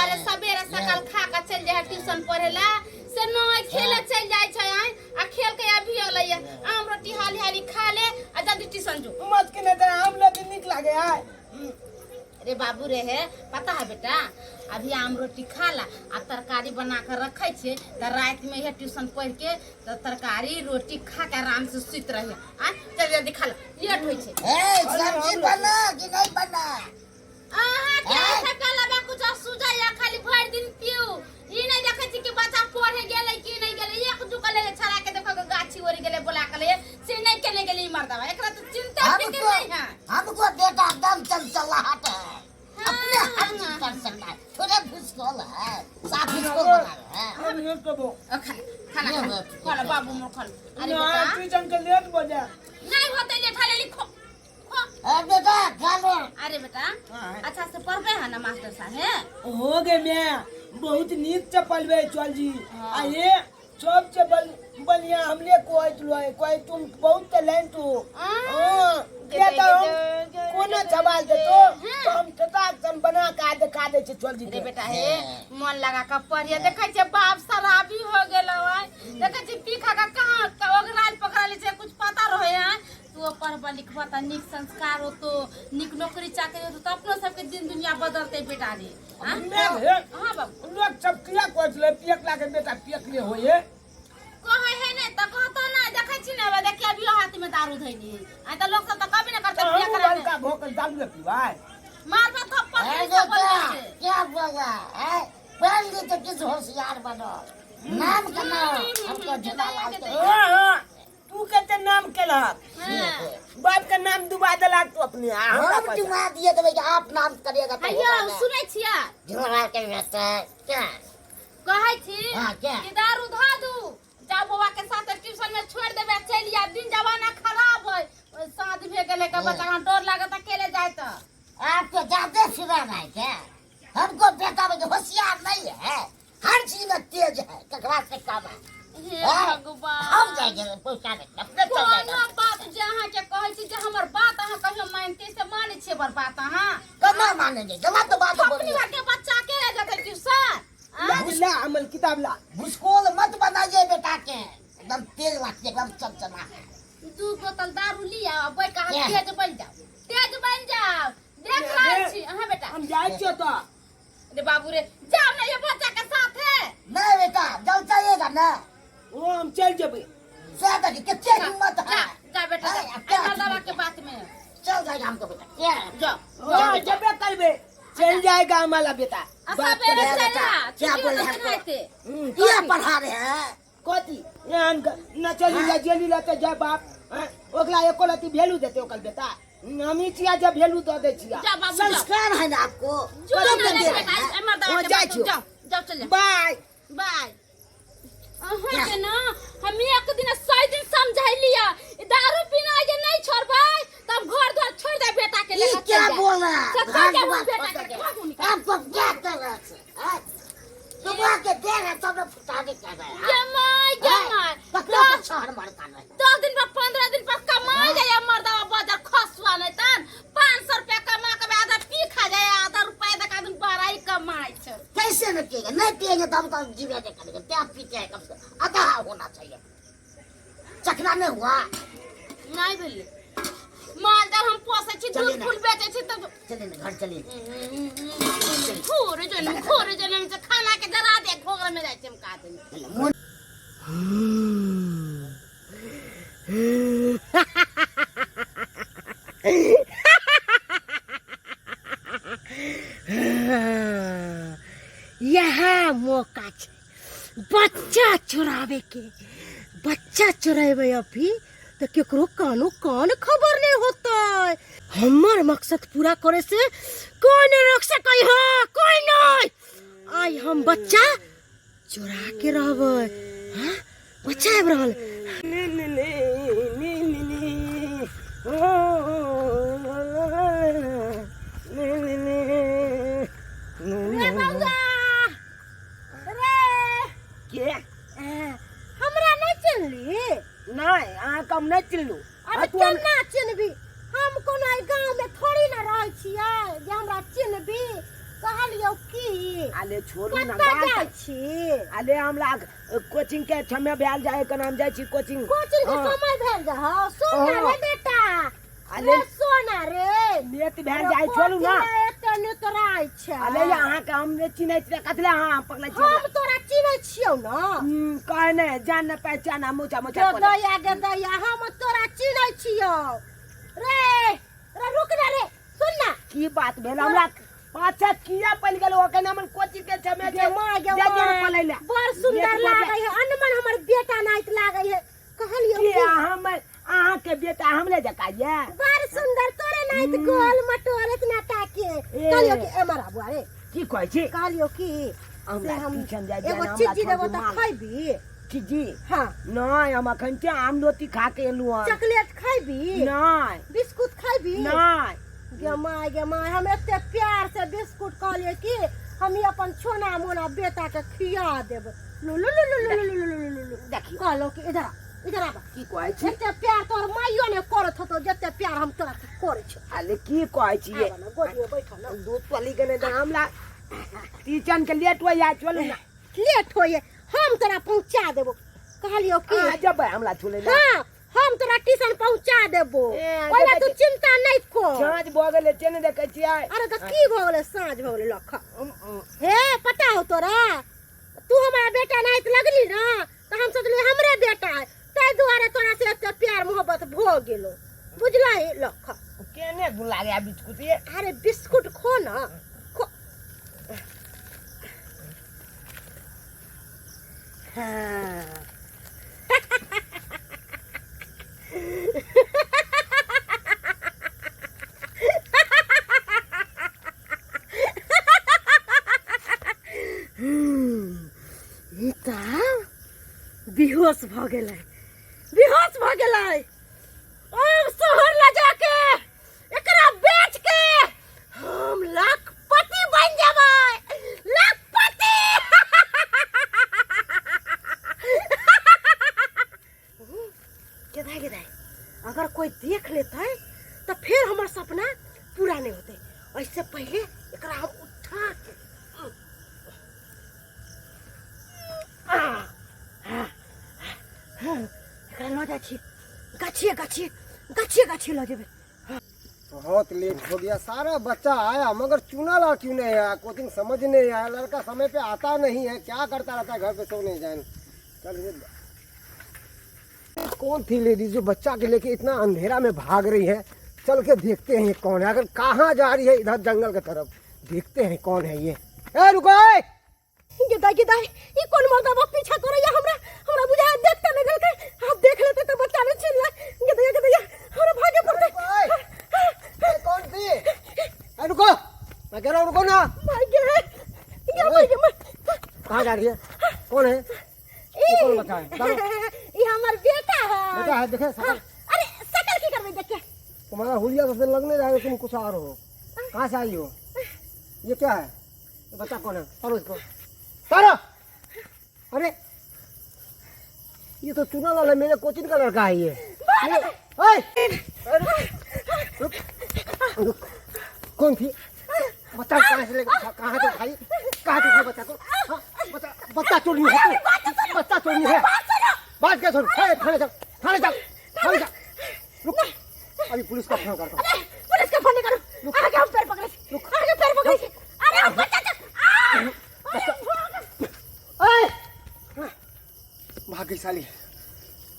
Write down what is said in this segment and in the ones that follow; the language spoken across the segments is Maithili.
जे सवेरे सकाल खा के चलि जाइ है ट्यूशन पढ़े ला से नहीं खेले चलि जाइ छै आइ आ खेल के अभी अलै है आम रोटी हाली हाली खा ले आ जल्दी ट्यूशन जो। मत के नहीं तो आम लगे निक लागे है। अरे बाबू रे है पता है बेटा अभी आम रोटी खा ला आ तरकारी बना कर रखे छे त रात में यह ट्यूशन पढ़ के त तरकारी रोटी खा के आराम से सुत रहे आ चल जल्दी खा ला लेट होई छे। ए सब्जी बना कि नहीं बना? अहाँ के ऐसा कहला कुछ सूझा या खाली भर दिन पीऊ ई नहीं देखै छी कि बच्चा पढ़े गेलै कि नहीं गेलै एक जुका ले छड़ा के देखो गाछी ओरी गेलै बोला के ले से नहीं केने गेलै ई मर्दवा एकरा तो चिंता फिक्र हमको नहीं है। हमको बेटा एकदम चलचलाहट है अपने हर चीज कर सकता है थोड़ा घुसखोर है साफ घुसखोर बना रहे हैं। हम ये कबो ओ खा खाना नहीं खा होत। खा लो बाबू मोर खा लो। अरे ना बेटा ट्यूशन के लेट हो जाए। नहीं होते ले खा लेली खो खो। ए बेटा खा लो। अरे बेटा हाँ। अच्छा से पढ़बे है ना मास्टर साहब? हो गए मैं बहुत नीक चप्पल बे चल जी। हाँ। आ ये सब चप्पल बढ़िया हमले कोई लो है कोई तुम बहुत टैलेंट हो। हाँ, क्या तो हम कोनो सवाल दे तो तो हम टटा सन बना के आ दिखा दे छे चल जी रे के। बेटा हे मन लगा के पढ़िए देखै छे बाप शराबी हो गेलो है देखै छे पी खा के कहाँ ओगराल पकड़ल छै कुछ पता रहे है तू पढ़ब लिखब त नीक संस्कार होतो नीक नौकरी चाकरी होतो त अपनो सबके दिन दुनिया बदलते बेटा रे। हाँ? मैं हे, हाँ बाबू। लोग सब किया कोच ले पियकला के बेटा पियकले होए। कहै है ने त कहतो ना देखै छी ने देखिए अभी हाथ में दारू धइनी है आ त लोग सब त कभी ना करते तो पिया हम करा बड़का भोकल दारू ने पीवाय। मारबा थप्पड़ ए के सब बेटा बोल छै। क्या बोल रहा है? पढ़ लिख के किस होशियार बनो नाम कमाओ हमको झूला लाल के। हाँ, हाँ, तू कते नाम केलहक? हाँ। बाप के नाम डुबा देलक तू अपने, आ हमरा हम पैसा। डुबा दिए तो भैया आप नाम करिएगा तो हैयो, होगा ना। सुनै छियै? झूला लाल के बेटा क्या? कहै छी हाँ, क्या? कि दारू धऽ दू जा बौआ के साथ ट्यूशन में छोड़ देबै आ चलि आयब दिन जमाना खराब है ओइ साँझ भे गेलै के बच्चा के डर लागत अकेले जाय त। आपको ज्यादा सुना रहा है क्या? हमको बेटा में होशियार नहीं है हर चीज में तेज है ककरा से कम है। हे हाँ, भगवान। हम जाएंगे पैसा नहीं अपने चल जाएगा। कोनो बात जे अहाँ के कहै छी जे हमर बात अहाँ कहियो मानते से मानै छियै बड़ बात अहाँ? कमा मानेंगे गलत बात अपनी बोलिए। घर के बच्चा के ले जेतै ट्यूशन? ला, ला अमल किताब ला। घुसखोर मत बनाइए बेटा के एकदम तेज लगती है एकदम चमचमा है। दू बोतल दारू लिया आ बैठ के अहाँ क्या? तेज बन जाओ तेज बन जाओ देख रहल छी अहाँ बेटा। हम जाइ छियो तो। अरे बाबू रे जाओ ना ये बच्चा के साथ है। नहीं बेटा जल चाहिएगा ना। ओ हम चल जेबै। से देखी कितने हिम्मत है। जा जा बेटा, है, जा। अब क्या अरे मर्दवा के बात में। चल जाएगा हमको बेटा। क्या? जाओ। ओ जेबे करबे चल जाएगा हमारा बेटा। आ बात सबेरे करे। चल बेटा, आ, क्या छुट्टी बोले होतै हमको? नहाइते। ये कथी? पढ़ा रहे हैं। कथी? एहन न चली जा जेली लते जाय बाप, हैं? ओकरा एको लती वैल्यू देते ओकर बेटा। हम ई छिया जे वैल्यू दऽ दै छिया। जा बाबू, जाओ। संस्कार है ना आपको। जो कब ना दे ले रहे बेटा, हैं? ए मर्दवा ओ, के जाइ बात छियौ। जाओ, जाओ चल जाओ। बाय। बाय। अहाँ के ना हम एक दिन 100 दिन समझैलिया ई दारू पीना जे नहीं छोड़बै तब घर द्वार छोड़ दे बेटा के ये लेके क्या चल जाए। बोल रहा है? सच्चा घर के द्वार बेटा छोड़ के दे। भागू निकल। आपको क्या कर रहा है? हाँ? सुबह के दे रहे सब लोग फुटाने कर रहे हैं। जमाई, जमाई। पकड़ो तो शहर मरता नहीं। 10 दिन पर 15 दिन पर कमाई जाए मर्दवा बाजार खसुआ नहीं तन 500 रुपया कमा के आधा पी खा जाए आधा रुपया दे के आदमी बड़ाई कमाई छे। कैसे नहीं पिएगा? नहीं पिएंगे तब तो जीवे नहीं करेंगे। क्या पीते हैं कम से कम आधा होना चाहिए। चखना नहीं हुआ। नहीं भेलै। मालजाल हम पोसै छी, चलिए दूध ना। फूल बेचै छी तब चलिए ना, घर चलिए। घोर जनम, घोर जनम से खाना के जरा दे, घोर में जाइ छी हम का दिन। मोन यह मौका छे बच्चा चुरावे के। बच्चा चुरावे अभी तो केकरो कानो कान खबर नहीं होता। हमर मकसद पूरा करे से कोई नहीं रोक सकै है, कोई नहीं। आई हम बच्चा चुरा के रहबै। हाँ बच्चा आबि रहल। रे बौआ, रे। के? हमरा नहीं चिन्हली? नहीं, अहाँ के हम नहीं चिन्हलू। अरे केना चिन्हबी? हम कोनो एहि गाँव में थोड़ी ना रहै छियै जे हमरा चिन्हबी। कहलियौ की अले छोड़ू ना कतऽ गाल जाइ छी अले हमरा कोचिंग के समय भेल जाय के नाम जाइ छी कोचिंग कोचिंग के हाँ। समय भेल जाओ सुन ना हाँ। रे बेटा अले रे सोना रे लेट भेल जाइ छोड़ू ना एते नितराइ छै अले अहाँ के हम नहि चिन्है छियै कथी लए अहाँ पकड़ै छियै हम तोरा चिन्है छियौ ना कहे नहि जान न पहचान आ मोचा मोचा गे बोले। दैया गे दैया हम तोरा चिन्है छियौ रे रे रुक ना रे सुन ना की बात भेल हमरा पाछा किया पल गेल ओके नाम कोचिंग के समय गे माँ गे जे जे माँ पलै ले बड़ सुंदर लेट भऽ लागै है अनमन हमर बेटा नाइत लागै है कहलियौ की की हमर अहाँ के बेटा हमरे जका ये बड़ सुंदर तोरे नाइत गोल मटोल इतना ताके ए। कहलियौ कि एमर आबू अरे की कहै छी कहलियौ कि से हमरा हम ट्यूशन जाय एगो हमरा चिज्जी छोड़ देबो दू तऽ माल। खैबी चिज्जी हाँ नहीं हम अखन के आम लोती खा के एलहुँ हन चॉकलेट खैबी नहीं बिस्कुट खैबी नहीं गे माय गे माय हम एते प्यार से बिस्कुट कहलियै कि हम ई अपन छोना मोना बेटा के खिया देब लु लु लु लु लु लु लु लु लु लु देखियौ कहलो कि इधर आ इधर आब की कहै छी एते प्यार तोहर माइयो ने करत होतो जते प्यार हम तोरा से करै छौ अरे की कहै छियै आब ना गोदी में बैठल ना दूध पली के नहीं हमरा टीचर के लेट हो जाए चलू ना लेट होइए हम तोरा पहुंचा देबो कहलियो कि अहाँ जेबै हमरा छोड़ै लए हाँ हम तोरा ट्यूशन पहुंचा देबो ए, ओइला देखै तू चिंता नहीं कर साँझ भऽ गेलै से नहि देखै छियै अरे तऽ की भऽ गेलै साँझ भऽ गेलै लख हे पता हो तोरा तू हमारा बेटा नहीं तऽ लगली ना तऽ हम सोचलियै हमरे बेटा है ताहि दुआरे तोरा से एते प्यार मोहब्बत भऽ गेलो बुझलही लख केने गुण लागे बिस्कुट ये अरे बिस्कुट खो ना खो हाँ ई तऽ बेहोश भऽ गेलै बेहोश भऽ गेलै अब शहर लऽ जाके एकरा बेच के हम लखपति बन जेबै लखपति गेदाय गेदाय अगर कोई देख लेतै तो फिर हमर सपना पूरा नहीं होते ऐसे पहले एकरा हम उठा के एकरा लऽ जाइ छी गाछिए गाछिए गाछिए गाछिए लऽ जेबै बहुत लेट हो गया सारा बच्चा आया मगर चूनालाल क्यों नहीं आया कोचिंग समझ नहीं आया लड़का समय पे आता नहीं है क्या करता रहता है घर पे सो नहीं जाए चल ये कौन थी लेडीज जो बच्चा के लेके इतना अंधेरा में भाग रही है चल के देखते हैं ये कौन है अगर कहाँ जा रही है इधर जंगल की तरफ देखते हैं कौन है ये ए रुको ए! गेदाय गेदाय ई कोन मर्दबा पीछा करैया हमरा हमरा बुझाय देखते नहीं देलकै आब देख लेते तऽ बच्चा नहि छीन ले गेदैया गेदैया हमरा भागे पड़तै ए, ए, कौन थी ए, रुको मैं कह रहा हूँ रुको ना भाग गे गे भाग गे कहाँ जा रही है कौन है ई ये कौन बच्चा है? डालो। ई हमर बेटा है बेटा है देखे हाँ, शकल अरे शकल की करबै देख के तुम्हारा हुलिया तो लगने रहा है तुम कुछ और हो कहाँ से आई हो ये क्या है ये बच्चा कौन है तारो इसको तारो अरे ये तो चूना लाल है मेरे कोचिंग का लड़का है ये ओए! अरे, रुक, रुक। कौन थी बच्चा को कहाँ से ले कहाँ से उठाई कहाँ से उठाई बच्चा को हाँ, बच्चा बच्चा चोरी है तू बच्चा चोरी है बात क्या सुन ए, थाने चल थाने चल थाने चल रुक अभी पुलिस को फोन करता हूँ अरे पुलिस के फोन करू आगे हम पैर पकड़े छी आगे पैर पकड़े छी अरे हम बच्चा के आ! अरे भाग! ओए! भाग गई साली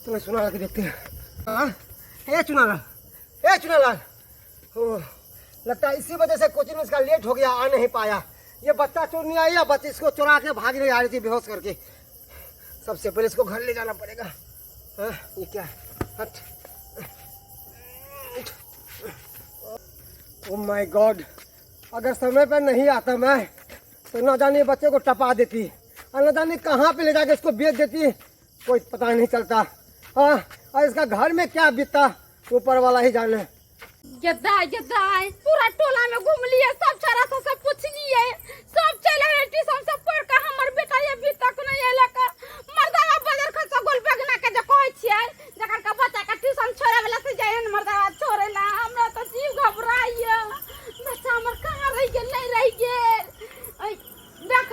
तुम्हें सुना के देखते हैं हाँ ए चुनालाल ए चुनालाल ओ, लगता है इसी वजह से कोचिंग में इसका लेट हो गया आ नहीं पाया ये बच्चा चोर नहीं आया बच्चे इसको चुरा के भाग नहीं आ रही थी बेहोश करके सबसे पहले इसको घर ले जाना पड़ेगा हाँ ये क्या है हट ओ my God अगर समय पर नहीं आता मैं तो न जाने बच्चे को टपा देती और न जाने कहाँ पे ले जाके इसको बेच देती कोई पता नहीं चलता हाँ और इसका घर में क्या बीतता ऊपर वाला ही जाने गदाय गदाय पूरा टोला में घुमलिए सब छोरा सब से पुछलिए सब चलि आयल ट्यूशन से पढ़ के हमर बेटा अभी तक नहीं अयलक मर्दावा बजर खसा गोल बेगना के जे कहै छियै जकर के बच्चा के ट्यूशन छोड़े वाला से जाय ने मर्दावा छोड़े ला हमरा तऽ जीव घबराइए बच्चा हमर कहाँ रहि गेल नहीं रहि गेल ऐ, देख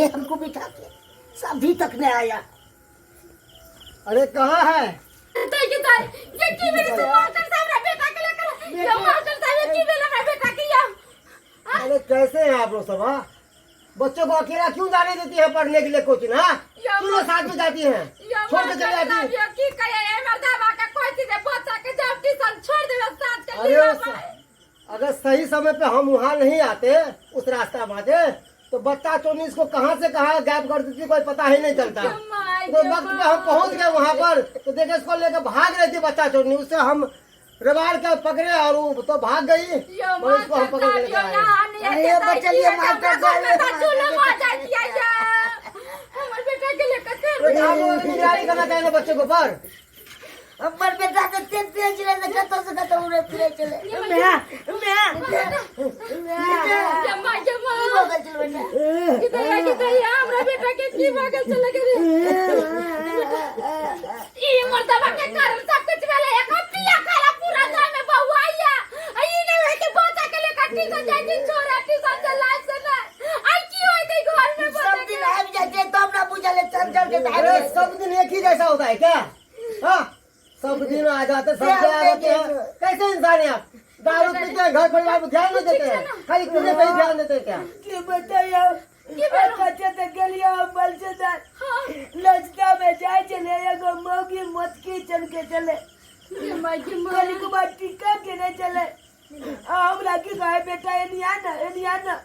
भागे हमको बिठा के, अभी तक नहीं आया। अरे कहाँ है? तो ये तो ये की भेल से मास्टर साहब रा बेटा के लेकर ये मास्टर साहब ये की भेल हमरा बेटा के ये? अरे कैसे हैं आप लोग सब? हाँ, बच्चों को अकेला क्यों जाने देती है पढ़ने के लिए कोचिंग? हाँ, क्यों लोग साथ में जाती है, यो छोड़ के चले मास्टर जाती साहब है? यो की कहे ए मर्दाबा के कोई चीज बच्चा के जब ट्यूशन छोड़ देवे साथ के अरे लिए। अगर सही समय पे हम वहाँ नहीं आते, उस रास्ता बाटे, तो बच्चा चोरी इसको कहाँ से कहाँ गायब कर देती, कोई पता ही नहीं चलता। तो वक्त पे हम पहुँच गए वहाँ पर तो देखे इसको लेकर भाग रही थी बच्चा चोरनी, उससे हम रबाड़ के पकड़े और वो तो भाग गई, यो और इसको हम मास्टर पकड़ के साहब लेकर यो आए। यहाँ नहीं अरे आते बचलिए मास्टर साहब, हमर बेटा के लेकर तो आप लोगों को निगरानी करना चाहिए ना बच्चों को पर। हमर बेटा के तेज तेज चले से कतौ से कतौ उड़े फिरे चले। मैं मैं जमा जमा की भऽ गेल छल बेटा? किधर किधर हमरा बेटा के की भऽ गेल चले गेल? ई मर्दबा के कारण सब कुछ भेलै। एक पिया खाला पूरा गाँव में बउआइया, आ ई नहि होइ के बच्चा के लेकर ट्यूशन जाइ छी, छोड़ा ट्यूशन से लाइफ से नहि आई की होइत है घर में सब बच्चा दिन के? आबि जाइ छै तब ना बुझल है, चंचल के तऽ आबि अरे जाइ छै। सब दिन एक ही जैसा होता है क्या? हाँ, सब दिन आ जाते, सब दिन आ जाते हैं। कैसे इंसान है आप? दारू पीते हैं, घर परिवार में ध्यान नहीं देते हैं, खाली पीने पे ही ध्यान देते हैं क्या? की बताइए, कच्चे तक गेलिए हम बलचेदार लचका में जाए चले, एगो मौगी मोटकी चल के चले, कली कुमार टिक्का के नहीं चले। आ हमरा की कहे, बेटा एनिया ना एनिया ना,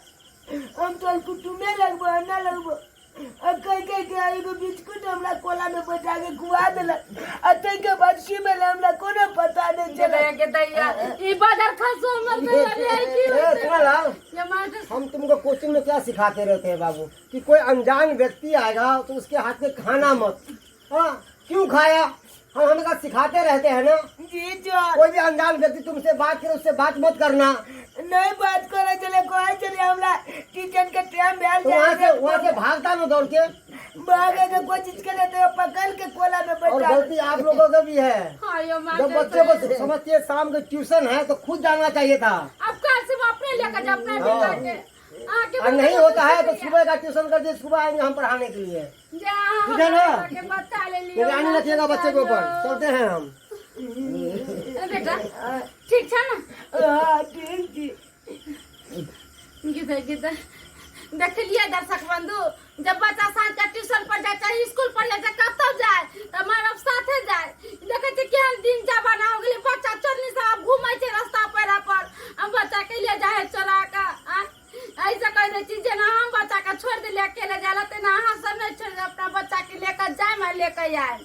हम तोर कुटुमे लगबो ना लगबो। आ कह कह के एगो बिस्कुट हमरा कोला में बैठा के खुआ देलक, आ ताहिके बाद की भेलै हमरा कोनो पता नहीं चले। के दैया ई बाजार खसो हमर बेटा रे की ए, सुना लाल, ये मास्टर हम तुमको कोचिंग में क्या सिखाते रहते हैं बाबू कि कोई अनजान व्यक्ति आएगा तो उसके हाथ में खाना मत। हाँ, क्यों खाया? हम हमेशा सिखाते रहते हैं ना। जी सर। कोई भी अनजान व्यक्ति तुमसे बात करे, उससे बात मत करना। नहीं बात करे चले, कहे चले हमरा टीचर के टाइम भेल। तो वहाँ से भागता ना दौड़ के। भागे के कोशिश करे तो पकड़ के कोला में और बैठा। गलती आप लोगों का भी है। हाँ यो जब मास्टर बच्चों को समझती है शाम को ट्यूशन है तो खुद जाना चाहिए था। अब कल से वो अपने लेकर जा अपने बेटा के आके। और नहीं होता है तो सुबह का ट्यूशन कर दिए, सुबह आएंगे हम पढ़ाने के लिए। जा। ठीक है ना? के बच्चा ले लियो। निगरानी रखिएगा बच्चे के ऊपर। चलते हैं हम। बेटा ठीक छ ना? हाँ, ठीक जी। गीता गीता देखलिए दर्शक बंधु, जब बच्चा साँझ के ट्यूशन पर जाए चाहे स्कूल पर जाए चाहे कतौ जाए तऽ माय बाप साथे जाए। देखै छियै केहन दिन जमाना हो गेलै, बच्चा चोरनी सब आब घूमै छै रास्ता पेरा पर आ बच्चा के लिए जाइ है चोरा कऽ। ऐसे कहि दै छी, जेना हम बच्चा के छोड़ि देलियै अकेले जाय लए, तेना अहाँ सब नहि छोड़ि, अपना बच्चा के लेकर जायब आ लेकर आयब।